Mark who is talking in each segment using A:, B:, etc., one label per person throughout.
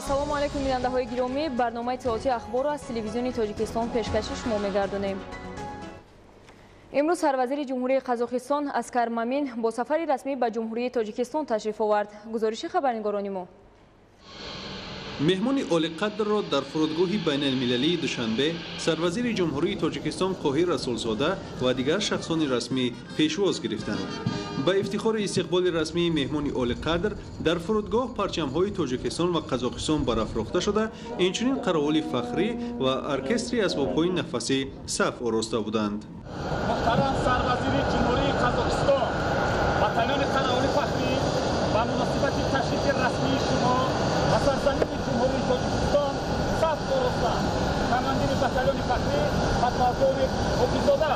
A: Ассалому алайкум бинандаҳои гиромӣ, барномаи иттилоотии ахборро аз телевизиони Тоҷикистон пешкаши шумо мегардонем. Имрӯз сарвазири Ҷумҳурии Қазоқистон Аскар Мамин бо сафари расмӣ ба Ҷумҳурии Тоҷикистон ташриф овард. Гузориши хабарнигорони мо.
B: Меҳмони олиқадрро дар фурудгоҳи байналмилалии Душанбе сарвазири Ҷумҳурии Тоҷикистон Қоҳир Расулзода ва дигар шахсони расмӣ пешвоз гирифтанд. Ба ифтихори истиқболи расмии меҳмони олиқадр дар фурудгоҳ парчамҳои Тоҷикистон ва Қазоқистон барафрохта шуда, инчунин қаровули фахрӣ ва оркестри асбобҳои нафасӣ саф ороста буданд.
C: Муҳтарам сарвазири Ҷумҳурии Қазоқистон, батальони қаровули фахрӣ ба муносибати ташрифи расмии шумо ба сарзамини Ҷумҳурии Тоҷикистон саф оростанд. Командири батальони фахрӣ подполковник Ҳофиззода.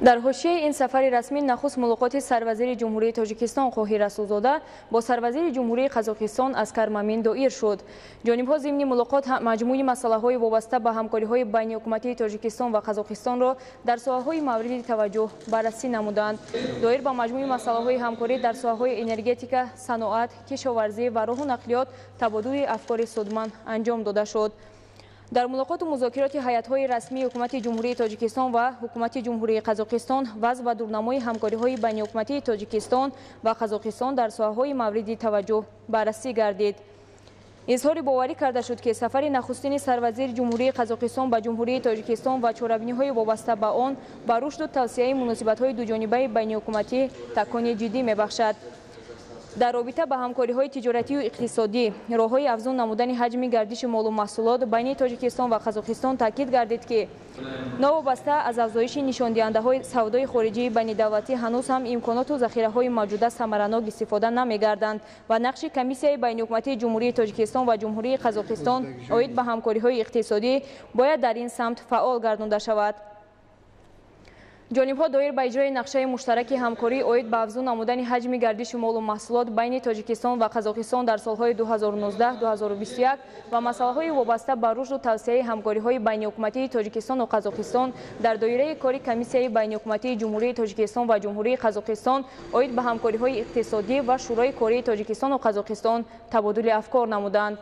A: Дар ҳошияи ин сафари расмӣ нахуст мулоқоти сарвазири Ҷумҳурии Тоҷикистон Қоҳир Расулзода бо сарвазири Ҷумҳурии Қазоқистон Аскар Мамин доир шуд. Ҷонибҳо зимни мулоқот маҷмӯи масъалаҳои вобаста ба ҳамкориҳои байниҳукуматии Тоҷикистон ва Қазоқистонро дар соҳаҳои мавриди таваҷҷӯҳ баррасӣ намуданд. Доир ба маҷмӯи масъалаҳои ҳамкорӣ дар соҳаҳои энергетика, саноат, кишоварзӣ ва роҳу нақлиёт табодули афкори судманд анҷом дода шуд. Дар мулоқоту музокироти ҳайатҳои расмии Ҳукумати Ҷумҳурии Тоҷикистон ва Ҳукумати Ҷумҳурии Қазоқистон вазъ ва дурнамои ҳамкориҳои байниҳукуматии Тоҷикистон ва Қазоқистон дар соҳаҳои мавриди таваҷҷӯҳ баррасӣ гардид. Изҳори боварӣ карда шуд, ки сафари нахустини сарвазири Ҷумҳурии Қазоқистон ба Ҷумҳурии Тоҷикистон ва чорабиниҳои вобаста ба он ба рушду тавсияи муносибатҳои дуҷонибаи байниҳукуматӣ такони ҷиддӣ мебахшад. Дар робита ба ҳамкориҳои тиҷоратию иқтисодӣ, роҳҳои афзун намудани ҳаҷми гардиши молу маҳсулот байни Тоҷикистон ва Қазоқистон таъкид гардид, ки новобаста аз афзоиши нишондиҳандаҳои савдои хориҷии байнидавлатӣ ҳанӯз ҳам имконоту захираҳои мавҷуда самаранок истифода намегарданд ва нақши Комиссияи байниҳукуматии Ҷумҳурии Тоҷикистон ва Ҷумҳурии Қазоқистон оид ба ҳамкориҳои иқтисодӣ бояд дар ин самт фаъол гардонда шавад. Ҷонибҳо доир ба иҷрои нақшаи муштараки ҳамкорӣ оид ба афзун намудани ҳаҷми гардиши молу маҳсулот байни Тоҷикистон ва Қазоқистон дар солҳои 2019-2021 ва масъалаҳои вобаста ба рушду тавсияи ҳамкориҳои байниҳукуматии Тоҷикистону Қазоқистон дар доираи кори Комиссияи байниҳукуматии Ҷумҳурии Тоҷикистон ва Ҷумҳурии Қазоқистон оид ба ҳамкориҳои иқтисодӣ ва Шӯрои кории Тоҷикистону Қазоқистон табодули афкор намуданд.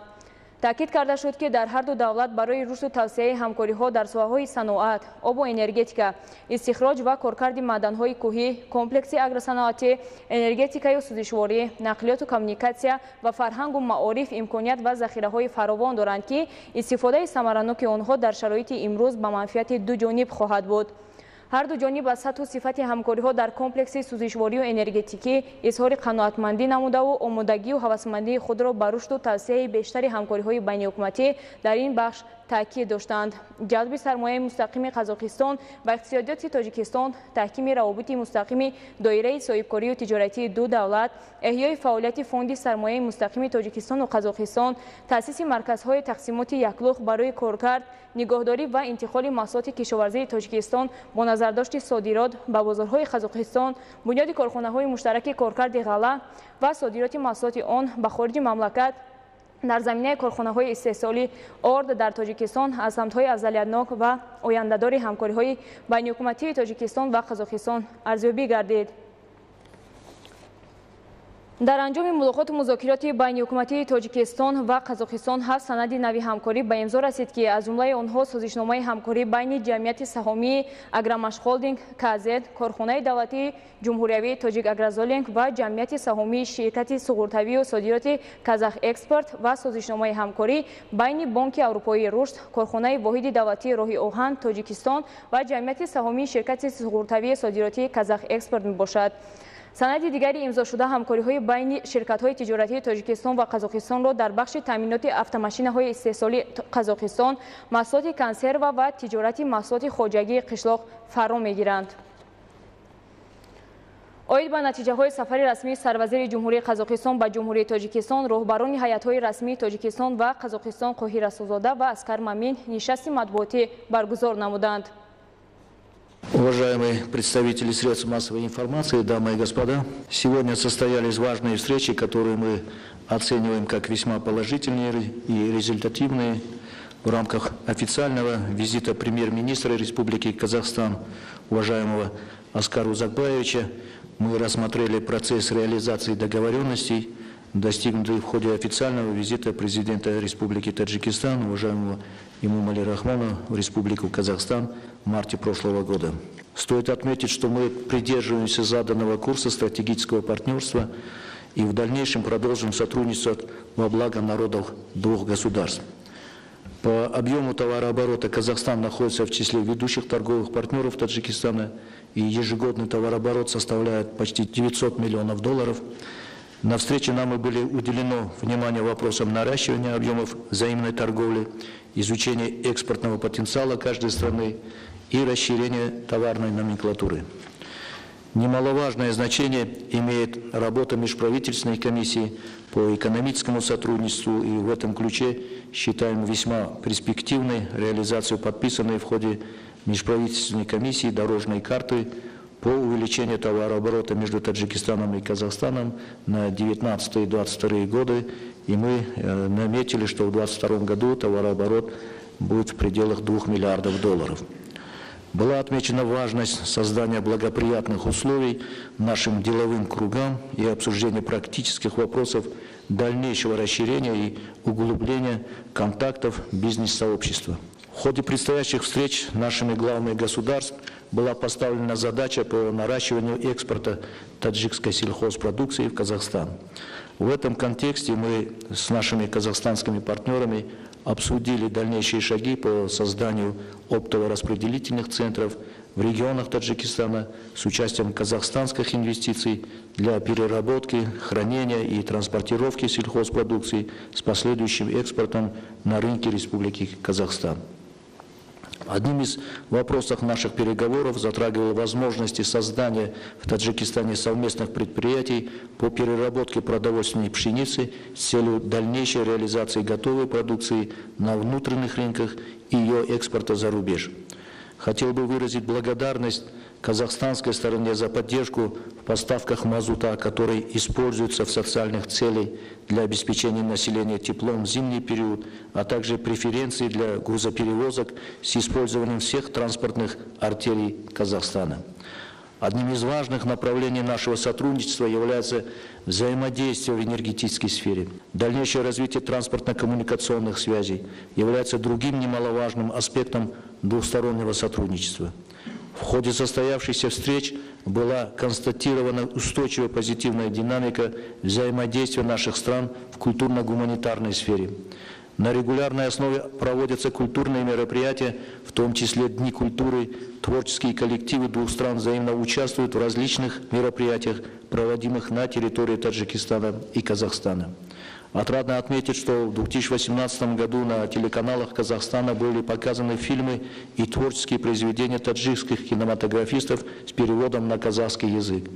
A: Таъкид карда шуд, ки дар ҳар ду давлат барои рушду тавсияи ҳамкориҳо дар соҳаҳои саноат, обу энергетика, истихроҷ ва коркарди маъданҳои кӯҳӣ, комплекси агросаноатӣ, энергетикаю сӯзишворӣ, нақлиёту коммуникатсия ва фарҳангу маориф имконият ва захираҳои фаровон доранд, ки истифодаи самараноки онҳо дар шароити имрӯз ба манфиати ду ҷониб хоҳад буд. Ҳар ду ҷониб аз сатҳу сифати ҳамкориҳо дар комплекси сӯзишворию энергетикӣ изҳори қаноатмандӣ намудаву омодагию ҳавасмандии худро ба рушду тавсеаи бештари ҳамкориҳои байниҳукуматӣ дар ин бахш таъкид доштанд. Ҷалби сармояи мустақими Қазоқистон ба иқтисодиёти Тоҷикистон, таҳкими равобити мустақими доираи соҳибкорию тиҷоратии ду давлат, эҳёи фаъолияти фонди сармояи мустақими Тоҷикистону Қазоқистон, таъсиси марказҳои тақсимоти яклухт барои коркард, нигоҳдорӣ ва интиқоли маҳсулоти кишоварзии Тоҷикистон бо назардошти содирот ба бозорҳои Қазоқистон, бунёди корхонаҳои муштараки коркарди ғалла ва содироти маҳсулоти он ба хориҷи мамлакат дар заминаи корхонаҳои истеҳсоли орд дар Тоҷикистон аз самтҳои афзалиятнок ва ояндадори ҳамкориҳои байниҳукуматии Тоҷикистон ва Қазоқистон арзёбӣ гардид. Дар анҷоми мулоқоту музокироти байниҳукуматии Тоҷикистон ва Қазоқистон 7 санади нави ҳамкорӣ ба имзо расид, ки аз ҷумлаи онҳо созишномаи ҳамкорӣ байни ҷамъияти саҳомии Агромашхолдинг КЗ, корхонаи давлатии ҷумҳуриявии Тоҷик Агрозолинг ва ҷамъияти саҳомии ширкати суғуртавию содироти Казах Экспорт ва созишномаи ҳамкорӣ байни Бонки Аврупоии рушд, корхонаи воҳиди давлатии роҳи оҳан Тоҷикистон ва ҷамъияти саҳомии ширкати суғуртавии содиротии Казах Экспорт мебошад. Санади дигари имзошуда ҳамкориҳои байни ширкатҳои тиҷоратии Тоҷикистон ва Қазоқистонро дар бахши таъминоти автомашинаҳои истеҳсолии Қазоқистон, маҳсулоти консерва ва тиҷорати маҳсулоти хоҷагии қишлоқ фаро мегиранд. Оид ба натиҷаҳои сафари расмии сарвазири Ҷумҳурии Қазоқистон ба Ҷумҳурии Тоҷикистон, роҳбарони ҳайатҳои расмии Тоҷикистон ва Қазоқистон Қоҳир Расулзода ва Аскар Мамин нишасти матбуотӣ баргузор намуданд.
D: Уважаемые представители средств массовой информации, дамы и господа, сегодня состоялись важные встречи, которые мы оцениваем как весьма положительные и результативные. В рамках официального визита премьер-министра Республики Казахстан, уважаемого Аскара Узакбаевича, мы рассмотрели процесс реализации договоренностей, достигнутых в ходе официального визита президента Республики Таджикистан, уважаемого Эмомали Рахмона, в Республику Казахстан в марте прошлого года. Стоит отметить, что мы придерживаемся заданного курса стратегического партнерства и в дальнейшем продолжим сотрудничество во благо народов двух государств. По объему товарооборота Казахстан находится в числе ведущих торговых партнеров Таджикистана, и ежегодный товарооборот составляет почти 900 миллионов долларов. На встрече нам и были уделено внимание вопросам наращивания объемов взаимной торговли, изучения экспортного потенциала каждой страны и расширения товарной номенклатуры. Немаловажное значение имеет работа межправительственной комиссии по экономическому сотрудничеству, и в этом ключе считаем весьма перспективной реализацию подписанной в ходе межправительственной комиссии дорожной карты по увеличению товарооборота между Таджикистаном и Казахстаном на 19 и 22 годы. И мы наметили, что в 2022 году товарооборот будет в пределах 2 миллиардов долларов. Была отмечена важность создания благоприятных условий нашим деловым кругам и обсуждения практических вопросов дальнейшего расширения и углубления контактов бизнес-сообщества. В ходе предстоящих встреч нашими главами государств была поставлена задача по наращиванию экспорта таджикской сельхозпродукции в Казахстан. В этом контексте мы с нашими казахстанскими партнерами обсудили дальнейшие шаги по созданию оптово-распределительных центров в регионах Таджикистана с участием казахстанских инвестиций для переработки, хранения и транспортировки сельхозпродукции с последующим экспортом на рынке Республики Казахстан. Одним из вопросов наших переговоров затрагивал возможности создания в Таджикистане совместных предприятий по переработке продовольственной пшеницы с целью дальнейшей реализации готовой продукции на внутренних рынках и ее экспорта за рубеж. Хотел бы выразить благодарность казахстанской стороне за поддержку в поставках мазута, который используется в социальных целях для обеспечения населения теплом в зимний период, а также преференции для грузоперевозок с использованием всех транспортных артерий Казахстана. Одним из важных направлений нашего сотрудничества является взаимодействие в энергетической сфере. Дальнейшее развитие транспортно-коммуникационных связей является другим немаловажным аспектом двухстороннего сотрудничества. В ходе состоявшихся встреч была констатирована устойчивая позитивная динамика взаимодействия наших стран в культурно-гуманитарной сфере. На регулярной основе проводятся культурные мероприятия, в том числе Дни культуры. Творческие коллективы двух стран взаимно участвуют в различных мероприятиях, проводимых на территории Таджикистана и Казахстана. Отрадно отметить, что в 2018 году на телеканалах Казахстана были показаны фильмы и творческие произведения таджикских кинематографистов с переводом на казахский язык.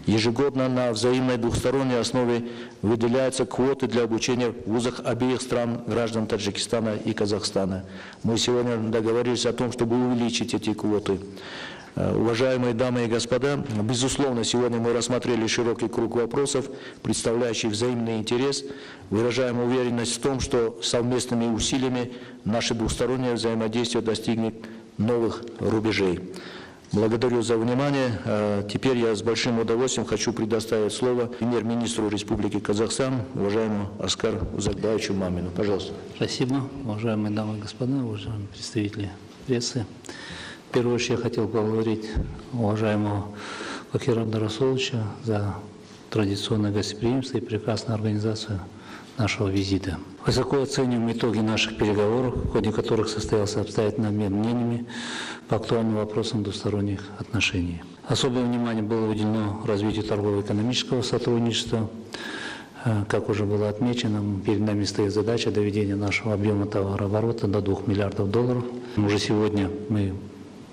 D: Ежегодно на взаимной двухсторонней основе выделяются квоты для обучения в вузах обеих стран граждан Таджикистана и Казахстана. Мы сегодня договорились о том, чтобы увеличить эти квоты. Уважаемые дамы и господа, безусловно, сегодня мы рассмотрели широкий круг вопросов, представляющих взаимный интерес. Выражаем уверенность в том, что совместными усилиями наше двустороннее взаимодействие достигнет новых рубежей. Благодарю за внимание. Теперь я с большим удовольствием хочу предоставить слово премьер-министру Республики Казахстан, уважаемому Аскару Узакбаевичу Мамину. Пожалуйста.
E: Спасибо, уважаемые дамы и господа, уважаемые представители прессы. В первую очередь я хотел поблагодарить уважаемого Кохира Абдурасуловича за традиционное гостеприимство и прекрасную организацию нашего визита. Высоко оцениваем итоги наших переговоров, в ходе которых состоялся обстоятельный обмен мнениями по актуальным вопросам двусторонних отношений. Особое внимание было уделено развитию торгово-экономического сотрудничества. Как уже было отмечено, перед нами стоит задача доведения нашего объема товарооборота до 2 миллиардов долларов. Уже сегодня мы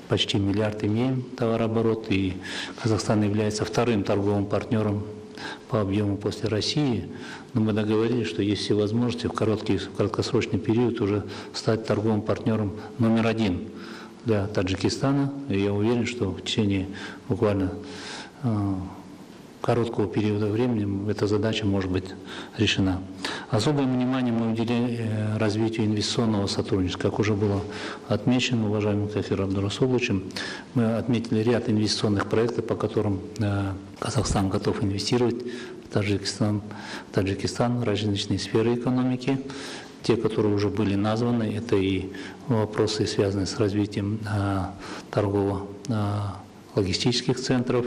E: почти миллиард имеем товарооборот, и Казахстан является вторым торговым партнером по объему после России. Но мы договорились, что есть все возможности в краткосрочный период уже стать торговым партнером номер один для Таджикистана. И я уверен, что в течение буквально короткого периода времени эта задача может быть решена. Особое внимание мы уделили развитию инвестиционного сотрудничества. Как уже было отмечено уважаемым Кохиром Абдурасуловичем, мы отметили ряд инвестиционных проектов, по которым Казахстан готов инвестировать в Таджикистан, различные сферы экономики. Те, которые уже были названы, это и вопросы, связанные с развитием торгово-логистических центров,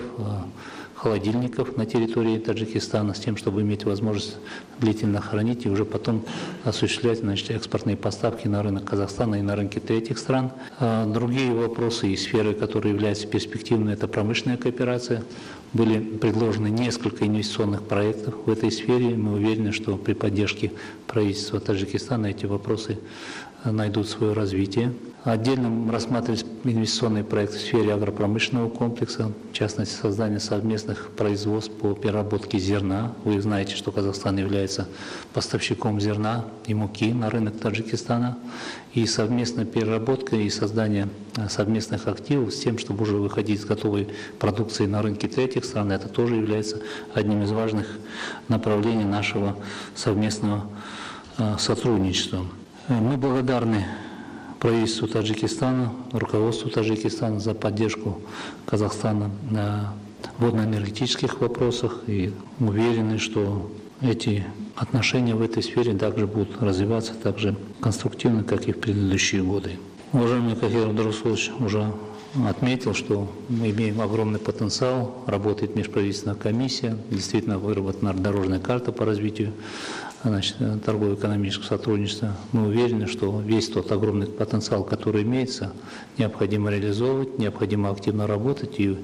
E: холодильников на территории Таджикистана, с тем, чтобы иметь возможность длительно хранить и уже потом осуществлять, значит, экспортные поставки на рынок Казахстана и на рынки третьих стран. Другие вопросы и сферы, которые являются перспективными, это промышленная кооперация. Были предложены несколько инвестиционных проектов в этой сфере. Мы уверены, что при поддержке правительства Таджикистана эти вопросы найдут свое развитие. Отдельно рассматривались инвестиционные проекты в сфере агропромышленного комплекса, в частности, создание совместных производств по переработке зерна. Вы знаете, что Казахстан является поставщиком зерна и муки на рынок Таджикистана. И совместная переработка и создание совместных активов с тем, чтобы уже выходить с готовой продукцией на рынки третьих стран, это тоже является одним из важных направлений нашего совместного сотрудничества. Мы благодарны правительству Таджикистана, руководству Таджикистана за поддержку Казахстана на водно-энергетических вопросах и уверены, что эти отношения в этой сфере также будут развиваться так же конструктивно, как и в предыдущие годы. Уважаемый Кохир Абдурасулович уже отметил, что мы имеем огромный потенциал, работает межправительственная комиссия, действительно выработана дорожная карта по развитию, значит, торгово-экономического сотрудничества. Мы уверены, что весь тот огромный потенциал, который имеется, необходимо реализовывать, необходимо активно работать, и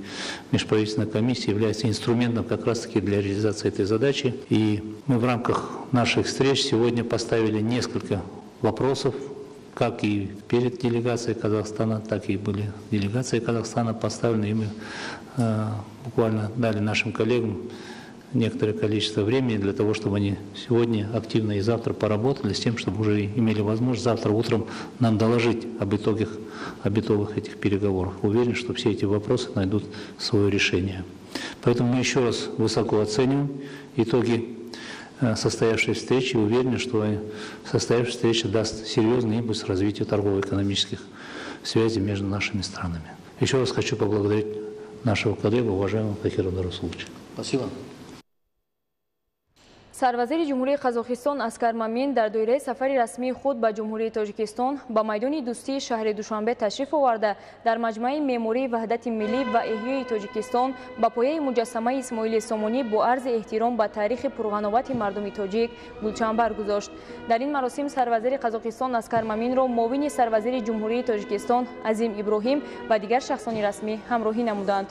E: межправительственная комиссия является инструментом как раз-таки для реализации этой задачи. И мы в рамках наших встреч сегодня поставили несколько вопросов, как и перед делегацией Казахстана, так и были делегации Казахстана поставлены, и мы буквально дали нашим коллегам некоторое количество времени для того, чтобы они сегодня активно и завтра поработали с тем, чтобы уже имели возможность завтра утром нам доложить об итогах этих переговоров. Уверен, что все эти вопросы найдут свое решение. Поэтому мы еще раз высоко оцениваем итоги состоявшей встречи и уверены, что состоявшаяся встреча даст серьезный импульс развитию торгово-экономических связей между нашими странами. Еще раз хочу поблагодарить нашего коллегу, уважаемого Кохира Абдурасуловича.
D: Спасибо.
A: Сарвазири Ҷумҳурии Қазоқистон Аскар Мамин дар доираи сафари расмии худ ба Ҷумҳурии Тоҷикистон ба майдони дӯстии шаҳри Душанбе ташриф оварда, дар маҷмӯаи меъмории Ваҳдати миллӣ ва эҳёи Тоҷикистон ба пояи муҷассамаи Исмоили Сомонӣ бо арзи эҳтиром ба таърихи пурғановати мардуми тоҷик гулчанбар гузошт. Дар ин маросим сарвазири Қазоқистон Аскар Маминро муовини сарвазири Ҷумҳурии Тоҷикистон Азим Иброҳим ва дигар шахсони расмӣ ҳамроҳӣ намуданд.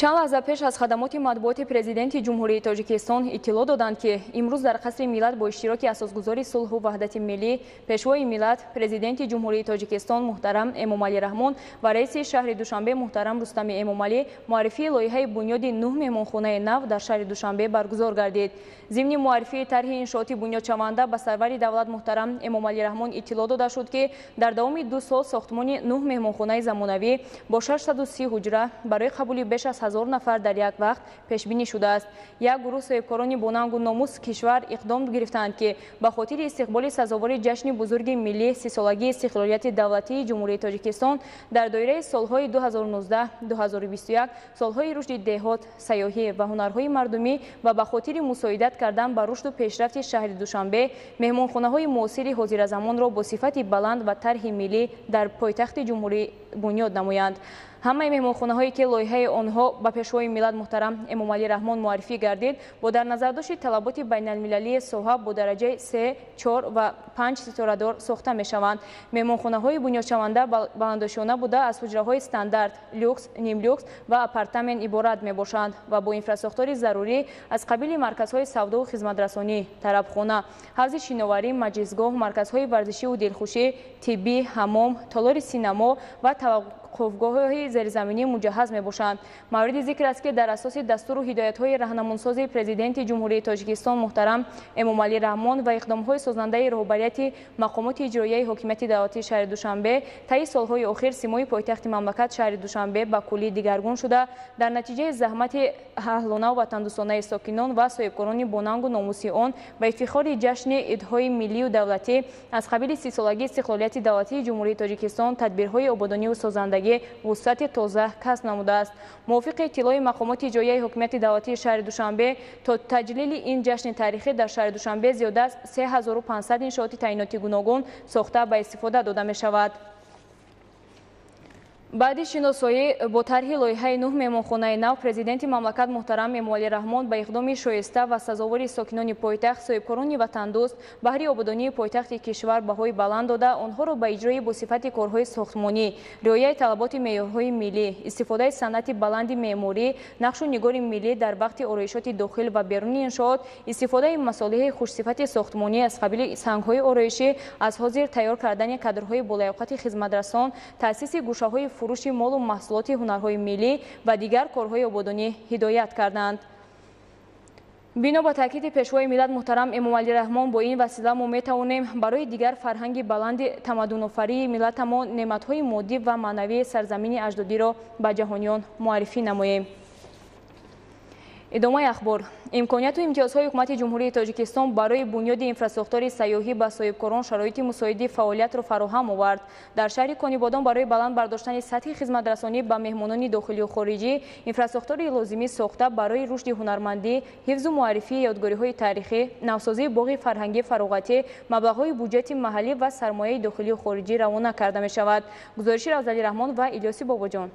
A: Чанд лаҳза пеш аз хадамоти матбуоти президенти Ҷумҳурии Тоҷикистон иттилоъ доданд, ки имрӯз дар қасри Миллат бо иштироки асосгузори сулҳу ваҳдати миллӣ, пешвои миллат, президенти Ҷумҳурии Тоҷикистон муҳтарам Эмомалӣ Раҳмон ва раиси шаҳри Душанбе муҳтарам Рустами Эмомалӣ муаррифии лоиҳаи бунёди 9 меҳмонхонаи нав дар шаҳри Душанбе баргузор гардид. Зимни муаррифии тарҳи иншооти бунёдшаванда ба сарвари давлат муҳтарам Эмомалӣ Раҳмон иттилоъ дода шуд, ки дар давоми 2 сол сохтмони 9 меҳмонхонаи замонавӣ бо 630 ҳуҷра барои қабули беш аз 1000 нафар дар як вақт пешбинӣ шудааст. Як гурӯҳ соҳибкорони бонангу номус кишвар иқдом гирифтанд, ки ба хотири истиқболи сазовори ҷашни бузурги миллӣ 30-солагии истиқлолияти давлатии Ҷумҳурии Тоҷикистон дар доираи солҳои 2019-2021 солҳои рушди деҳот, сайёҳӣ ва ҳунарҳои мардумӣ ва ба хотири мусоидат кардан ба рушду пешрафти шаҳри Душанбе меҳмонхонаҳои муосири ҳозиразамонро бо сифати баланд ва тарҳи миллӣ дар пойтахти ҷумҳурӣ бунёд намоянд. Ҳамаи меҳмонхонаҳое ки лоиҳаи онҳо ба пешвои миллат муҳтарам Эмомалӣ Раҳмон муаррифӣ гардид, бо дар назардошти талаботи байналмилалии соҳа бо дараҷаи 3, 4 ва 5 ситорадор сохта мешаванд. Меҳмонхонаҳои бунёдшаванда баландошёна буда аз ҳуҷраҳои стандарт, люкс, нимлюкс ва апартамент иборат мебошанд ва бо инфрасохтори зарурӣ аз қабили марказҳои савдову хизматрасонӣ, тарабхона, ҳавзи шиноварӣ, маҷлисгоҳ, марказҳои варзишиву дилхушӣ, тиббӣ, ҳамом, толори синамо ва таваққуфгоҳҳои зеризаминӣ муҷаҳҳаз мебошанд. Мавриди зикр аст, ки дар асоси дастуру ҳидоятҳои раҳнамунсози президенти Ҷумҳурии Тоҷикистон муҳтарам Эмомалӣ Раҳмон ва иқдомҳои созандаи роҳбарияти мақомоти иҷроияи ҳокимияти давлатии шаҳри Душанбе таи солҳои охир симои пойтахти мамлакат шаҳри Душанбе ба куллӣ дигаргун шуда, дар натиҷаи заҳмати аҳлонаву ватандӯстонаи сокинон ва соҳибкорони бонангу номуси он ба ифтихори ҷашни идҳои миллию давлатӣ аз қабили 30-солагии истиқлолияти давлатии Ҷумҳурии Тоҷикистон тадбирҳои ободониву созандагӣ вусъати тоза касб намудааст. Мувофиқи иттилои мақомоти иҷроияи ҳокимияти давлатии шаҳри Душанбе то таҷлили ин ҷашни таърихӣ дар шаҳри Душанбе зиёда аз 3500 иншооти таъиноти гуногун сохта ба истифода дода мешавад. Баъди шиносоӣ бо тарҳи лоиҳаи 9 меҳмонхонаи нав президенти мамлакат муҳтарам Эмомалӣ Раҳмон ба иқдоми шоиста ва сазовори сокинони пойтахт, соҳибкорони ватандӯст баҳри ободонии пойтахти кишвар баҳои баланд дода, онҳоро ба иҷрои бо сифати корҳои сохтмонӣ, риояи талаботи меъёрҳои миллӣ, истифодаи санъати баланди меъморӣ, нақшу нигори миллӣ дар вақти ороишоти дохил ва беруни иншоот, истифодаи масолеҳи хушсифати сохтмонӣ аз қабили сангҳои ороишӣ, аз ҳозир тайёр кардани кадрҳои болаёқати хизматрасон, таъсиси гӯшаҳои фурӯши молу маҳсулоти ҳунарҳои миллӣ ва дигар корҳои ободонӣ ҳидоят карданд. Бино ба таъкиди пешвои миллат муҳтарам Эмомалӣ Раҳмон бо ин васила мо метавонем барои дигар фарҳанги баланди тамаддунофарии миллатамон неъматҳои моддӣ ва маънавии сарзамини аҷдодиро ба ҷаҳониён муаррифӣ намоем. Идомаи ахбор. Имконияту имтиёзҳои ҳукумати Ҷумҳурии Тоҷикистон барои бунёди инфрасохтори сайёҳӣ ба соҳибкорон шароити мусоиди фаъолиятро фароҳам овард. Дар шаҳри Конибодом барои баланд бардоштани сатҳи хизматрасонӣ ба меҳмонони дохилию хориҷӣ инфрасохтори лозимӣ сохта барои рушди ҳунармандӣ, ҳифзу муаррифии ёдгориҳои таърихӣ, навсозии боғи фарҳангӣ фароғатӣ, маблағҳои буҷети маҳаллӣ ва сармояи дохилию хориҷӣ равона карда мешавад. Гузориши Равзалӣ Раҳмон ва Илёси Бобоҷон.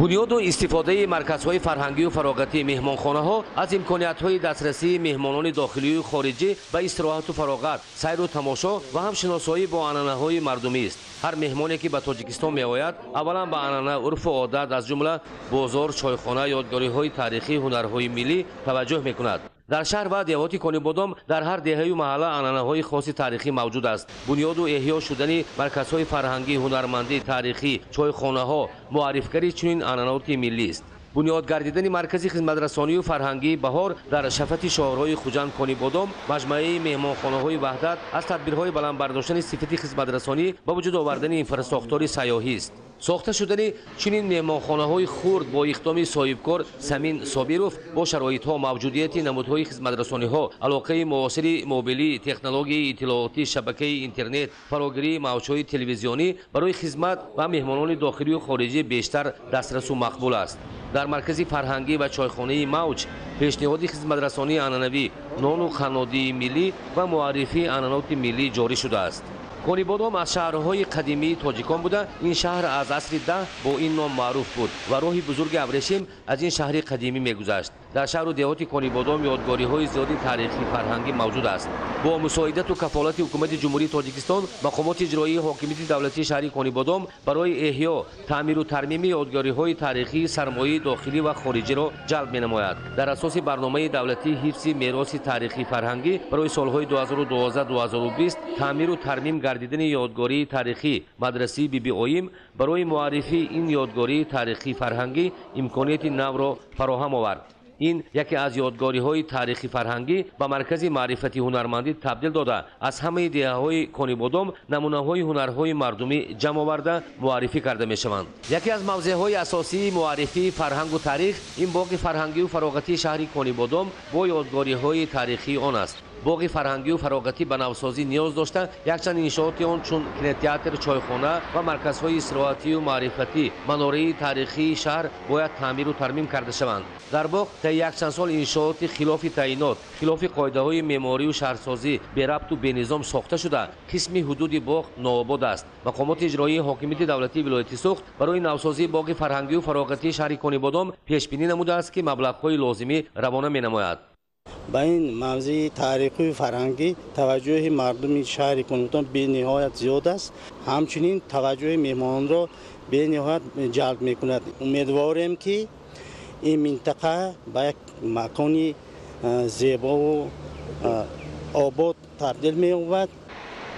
F: Бунёду истифодаи марказҳои фарҳангию фароғатии меҳмонхонаҳо аз имкониятҳои дастрасии меҳмонони дохилию хориҷӣ ба истироҳату фароғат, сайру тамошо ва ҳам шиносоӣ бо анъанаҳои мардумист. Ҳар меҳмоне ки ба Тоҷикистон меояд, аввалан ба анъана, урфу одат, аз ҷумла бозор, чойхона, ёдгориҳои таърихӣ, ҳунарҳои миллӣ таваҷҷӯҳ мекунад. Дар шаҳр ва деҳоти Конибодом дар ҳар деҳаю маҳалла анъанаҳои хоси таърихӣ мавҷуд аст. Бунёду эҳё шудани марказҳои фарҳангӣ, ҳунармандӣ, таърихӣ, чойхонаҳо муаррифгари чунин анъанаоти миллист. Бунёд гардидани маркази хизматрасонию фарҳангии Баҳор дар шафати шоҳроҳи Хуҷанд Конибодом, маҷмӯаи меҳмонхонаҳои Ваҳдат аз тадбирҳои баланд бардоштани сифати хизматрасонӣ ба вуҷуд овардани инфрасохтори сайёҳист. Сохта шудани чунин меҳмонхонаҳои хурд бо иқдоми соҳибкор Самин Собиров бо шароитҳо, мавҷудияти намудҳои хизматрасониҳо, алоқаи муосири мобилӣ, технологияи иттилоотӣ, шабакаи интернет, фарогирии мавҷҳои телевизионӣ барои хизмат ва меҳмонони дохилию хориҷӣ бештар дастрасу мақбул аст. Дар маркази фарҳангӣ ва чойхонаи Мавҷ пешниҳоди хизматрасонии анъанавӣ, нону қаннодии миллӣ ва муаррифии анъаноти миллӣ ҷорӣ шудааст. Конибодом аз шаҳрҳои қадимии тоҷикон буда, ин шаҳр аз асри 10 бо ин ном маъруф буд ва роҳи бузурги Абрешим аз ин шаҳри қадимӣ мегузашт. Дар шаҳру деҳоти Конибодом ёдгориҳои зиёди таърихӣ фарҳангӣ мавҷуд аст. Бо мусоидату кафолати ҳукумати Ҷумҳурии Тоҷикистон, мақомоти иҷроии ҳокимияти давлатии шаҳри Конибодом барои эҳё, таъмиру тармими ёдгориҳои таърихии сармояи дохилӣ ва хориҷиро ҷалб менамояд. Дар асоси барномаи давлатии ҳифзи мероси таърихӣ фарҳангӣ барои солҳои 2012-2020 таъмиру тармим гардидани ёдгории таърихӣ мадрасаи Биби Оим барои муаррифии ин ёдгории таърихӣ фарҳангӣ имконияти навро фароҳам овард. Ин яке аз ёдгориҳои таърихи фарҳангӣ ба маркази маърифати ҳунармандӣ табдил дода, аз ҳамаи деҳаҳои Конибодом намунаҳои ҳунарҳои мардумӣ ҷамъ оварда муаррифӣ карда мешаванд. Яке аз мавзеъҳои асосии муаррифии фарҳангу таърих ин боғи фарҳангию фароғатии шаҳри Конибодом бо ёдгориҳои таърихии он аст. Боғи фарҳангию фароғатӣ ба навсозӣ ниёз дошта, якчанд иншооти он чун кинотеатр, чойхона ва марказҳои истироҳатию маърифатӣ, манораи таърихии шаҳр бояд таъмиру тармим карда шаванд. Дар боғ таи якчанд сол иншооти хилофи таъинот, хилофи қоидаҳои меъморию шаҳрсозӣ берабту бенизом сохта шуда, қисми ҳудуди боғ нообод аст. Мақомоти иҷроии ҳокимияти давлатии вилояти Суғд барои навсозии боғи фарҳангию фароғатии шаҳри Конибодом пешбинӣ намудааст, ки маблағҳои лозимӣ равона менамояд.
G: Ба ин мавзеи таърихию фарҳангӣ таваҷҷӯҳи мардуми шаҳри Конибодом бениҳоят зиёд аст. Ҳамчунин таваҷҷӯҳи меҳмононро бениҳоят ҷалб мекунад. Умедворем, ки ин минтақа ба як макони зебову обод табдил меёбад.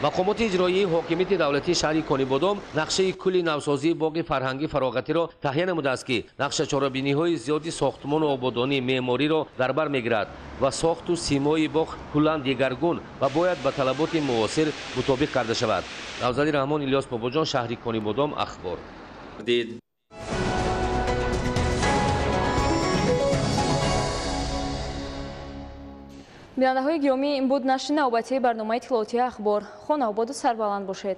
F: Мақомоти иҷроии ҳокимияти давлатии шаҳри Конибодом нақшаи кулли навсозии боғи фарҳангӣ фароғатиро таҳия намудааст, ки нақша чорабиниҳои зиёди сохтмону ободонӣ, меъмориро дар бар мегирад ва сохту симои боғ куллан дигаргун ва бояд ба талаботи муосир мутобиқ карда шавад. Навзали Раҳмон, Илёс Бобоҷон, шаҳри Конибодом, Ахбор.
A: Бинандаҳои гиромӣ, ин буд нашри навбатии барномаи иттилоотии Ахбор. Хонаободу сарбаланд бошед.